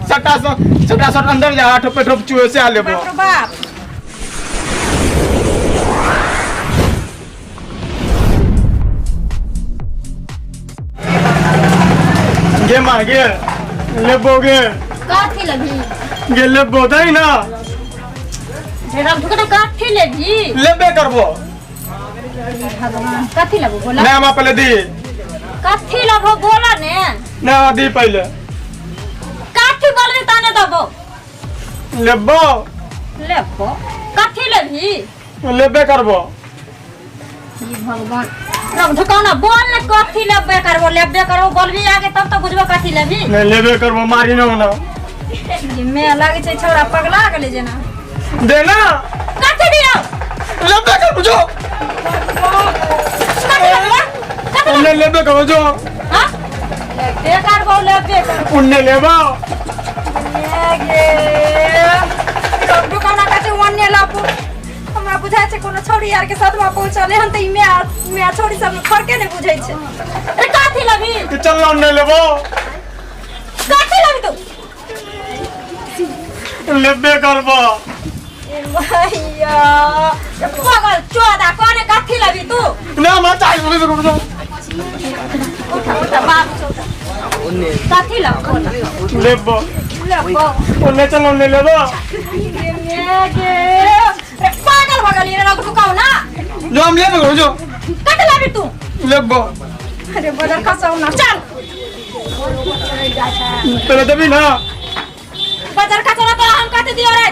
सट्टा से सट्टा सट अंदर जा ठोपे ठोप चुए से आ लेबो। बाप रे बाप। गे माँ गे लेबो गे। कथी लेबही? गे लेबो दही ना। रे राम ठुकना कथी लेबही? लेबे करबो। भगवान कथी लेबो बोला? नहीं हमरा पहले दी। कथी लेबो बोला ने? नहीं हमरा दी पहले। कथी बोलबी ताने देबो। लेबो। लेबो कथी लेबही? लेबे करबो। ई भगवान रब ढुकाउना बोल ने कथी लेबे करबो लेबे करबो बोलबी आगे तब तो बुझबो कथी लेबी। नहीं लेबे करबो मारी ना ना। ई मैं लागे छै छौड़ा पगला गेलै जेना। देना। कथी दियो? लेबे करबो जो। कथी लेबे? कथी उन्ने लेबे करबो जो। हां लेबे करबो लेबे करबो। उन्ने लेबो। गे रब ढुकाउना कहै छै ओन्ने लाबू। हमरा बुझाइ छै कोनो छौड़ी यार के साथ में पहुंचले हन त ई my my छौड़ी सब में फर्के नहीं बुझै छै। अरे कथी लेबी? कि चल ना उन्ने लेबो। कथी लेबी तू? लेबे करबो। ए भैया पागल चोदा कोने कथी लेबी तू? ना हमरा चाही लेबे करबो जो। उठा उठा बाबू उठा। कथी लेबो? लेबो। लेबो। उन्ने चल उन्ने लेबो। गे गे पागल हो गेली रे रघु काउ ना। जो हम लेबे करबो जो। कथी लेबी तू? लेबो। अरे बजर खसाउ ना चल। पहले देबी ना। बजर खसाउ ना तोरा हम कथी दियो रे?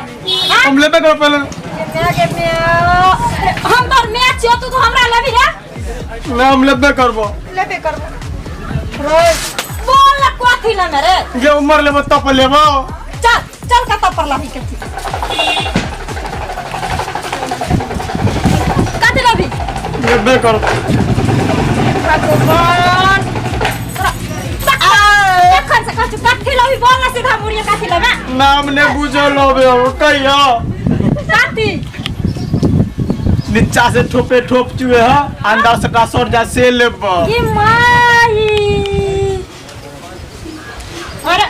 हां? हम लेबे करबो पहले। गे गे गे हम तोर मैच छियो तू तो हमरा लेबी रे? ना हम लेबे करबो। लेबे करबो। रे बोल ना कथी लेमे रे? गे उमर लेबो तब लेबो। चल चल कत पर लाही कथी कथी लेबी? लेबे करबो। भगवान एखन से कहै छी कथी लेबी बोल ना सीधा मुड़िए कथी लेबे? नाम ने बुझल होबे हो कहियो। कथी? नीचा से ठोपे ठोप चुए ह अंदर सटा सट जा से लेबो। की माई अरे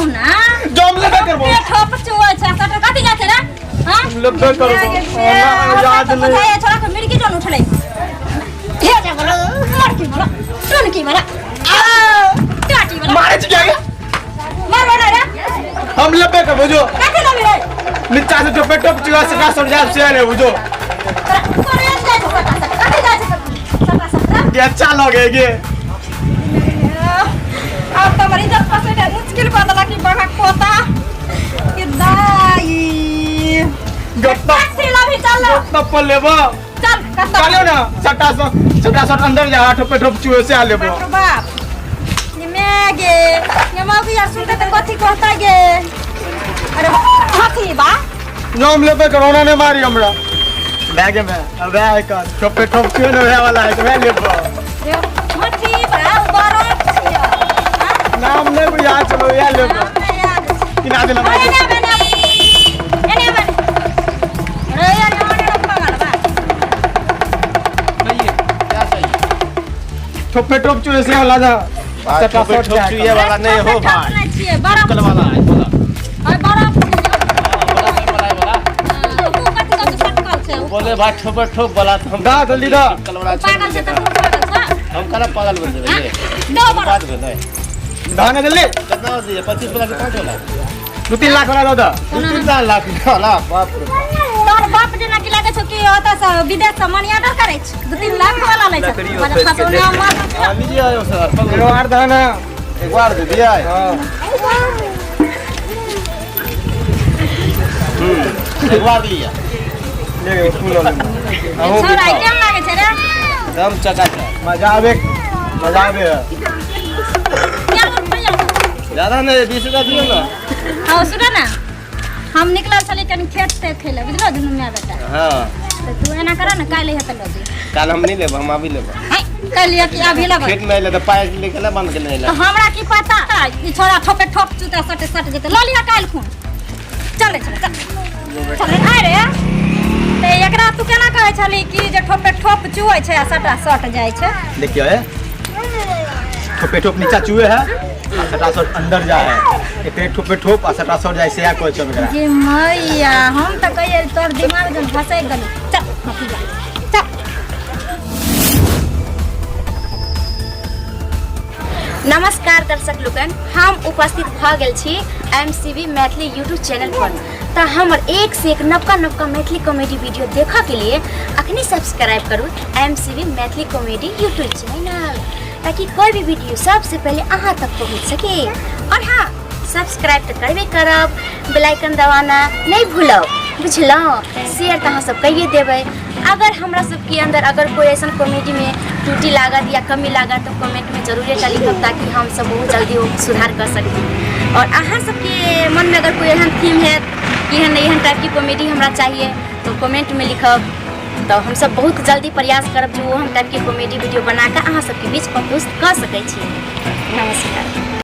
ना जो हम लेबे करबो। ठोप चुए छै सटर कथी जाय छै रे? हां लेबे करबो। हमरा याद नहीं। बुझाय छोड़ा के मिर्गी जोन उठलै हे जा बोलो मरकी बोलो टुनकी बोलो टाटी बोलो मारे छी क्या गे? मारबो ना रे। हम लेबे करबो जो। कथी लेबी रे? नीचा से ठोपे ठोप चुआ सटा सट जा से लेबो जो। तोरा तोरे जाय छै सटा सट कथी जाय छै सटा सट रे? गे अच्छा लगे गे। अब तो हमारी इज्जत फंसे के मुश्किल कर देला कि बड़ा खोता कि दाई गप्पा कथी लेबी चल गप्पा पर लेबो। चल कत चलो ना सटा सट सटा सट अंदर जा ठोपे ठोप चुए से आ लेबो। बाप रे बाप ये मैं गे ये मौगी यार सुनते तो कथी कहता गे। अरे हाथी बा जो हम लेबे करोना ने मारी हमरा बैग में अब है का ठोपे ठोप चुए ने वाला है तो लेबो। ये हाथी बा बरफ छिया। नाम ने बुझा चलो या लेबो। नाम नहीं याद छै। किना देना अरे एने आबे, एने आबे। एने आबे। अरे यार, यहाँ ने पागल बा। कहिए क्या चाहिए? ठोपे ठोप चुए से वाला था भाई, सटा ठोपे सट ठोप जा चुए वाला नहीं हो ठोप भाई। नहीं छियै, बरफ कल वाला है बोला। अरे बरफ हाँ, बड़ा वाला। तू कथी कहै छै, सटकल छै। बोले भाई ठोपे ठोप वाला तो हम दा जल्दी दा। कल वाला पागल छै तऽ तू पागल छह। हम कल पागल बन जेबै हाँ? ये दो बरफ। बात भेलै। धान जल्दी। कितना दिए 25 वाला कि 5 वाला? 2-3 लाख वाला दो। 2-3 लाख वाला बाप रे। तोहर बाप जेना कि लागै छौ कि ओतऽ से विदेश से मनी ऑर्डर करै छै 2-3 लाख वाला लै छै। लकड़ियो बड़ा फेंक के खसौना देख। मार। हाँ, लीजिए आयो सर, पकड़ो। एगो आर धान। एक बार दे दिया है। हाँ। एक बार लिया। ले गए फूल वाले। अहूँ भी छौड़ा खाओ। केहन लागै छै रे? दम चकाचक। मजा आबे मजा आबे। केहन रुपैआ? ज्यादा नहीं 20 रुपया दियो ना। हाँ सुनो ना हम निकलल छली कनी खेत से खेले बुझलो दुनू my बेटा। हाँ। तो तू एना कर ना काल्हि हेतै लऽ दियौ। काल्हि हम नहीं लेब हम अभी लेब। है काल्हि कि अभी लेबै? खेत में अइले तऽ पाइ लेके ना बंद केने अइले। तो हमरा की पता ई छोड़ा ठोपे ठोप चुते सटे सट जेतै लऽ लिअ काल्हि खून। चल चल चल चल अरे ते एकरा तू केना कहै छली कि जे ठोपे ठोप चुऐ छै आ सटा सट जाइ छै? देखियो ए ठोपे ठोप नीचा चुए है आ सटासट अंदर जाए है। एते ठोपे ठोप आ सटासट जाए से कहै छै एकरा। गे मैया, हम तऽ कहियै तोर दिमाग जन फसै गेलौ। चल भतीजा, चल। नमस्कार दर्शक लोकन, हम उपस्थित भऽ गेल छी M C B Maithili YouTube channel पर। तऽ हमर एक से एक नवका नवका मैथिली कॉमेडी वीडियो देखऽ के लिए अखनी सब्सक्राइब करू M C B Maithili comedy YouTube channel, ताकि कोई भी वीडियो सबसे पहले अहाँ तक पहुँच सके। और हाँ, सब्सक्राइब तऽ करबे करब, बेल आइकन दबाना नहीं भूलब, बुझलहुँ? शेयर तऽ अहाँ सब कहिए देबै। अगर हमरा सबके अंदर अगर कोई ऐसा कॉमेडी में त्रुटि लागत या कमी लागत तो कमेंट में जरूर एकटा लिखब, ताकि हम सब बहुत जल्दी वो सुधार कर सकी। और अहाँ सबके मन में अगर कोई एहन थीम है कि एहन एहन टाइप की कॉमेडी हमरा चाहिए तो कमेंट में लिखब, तो हम सब बहुत जल्दी प्रयास करब जे वो हम टाइप के कॉमेडी वीडियो बनाकर अहाँ सबके बीच प्रस्तुत कर सकै छी। नमस्कार।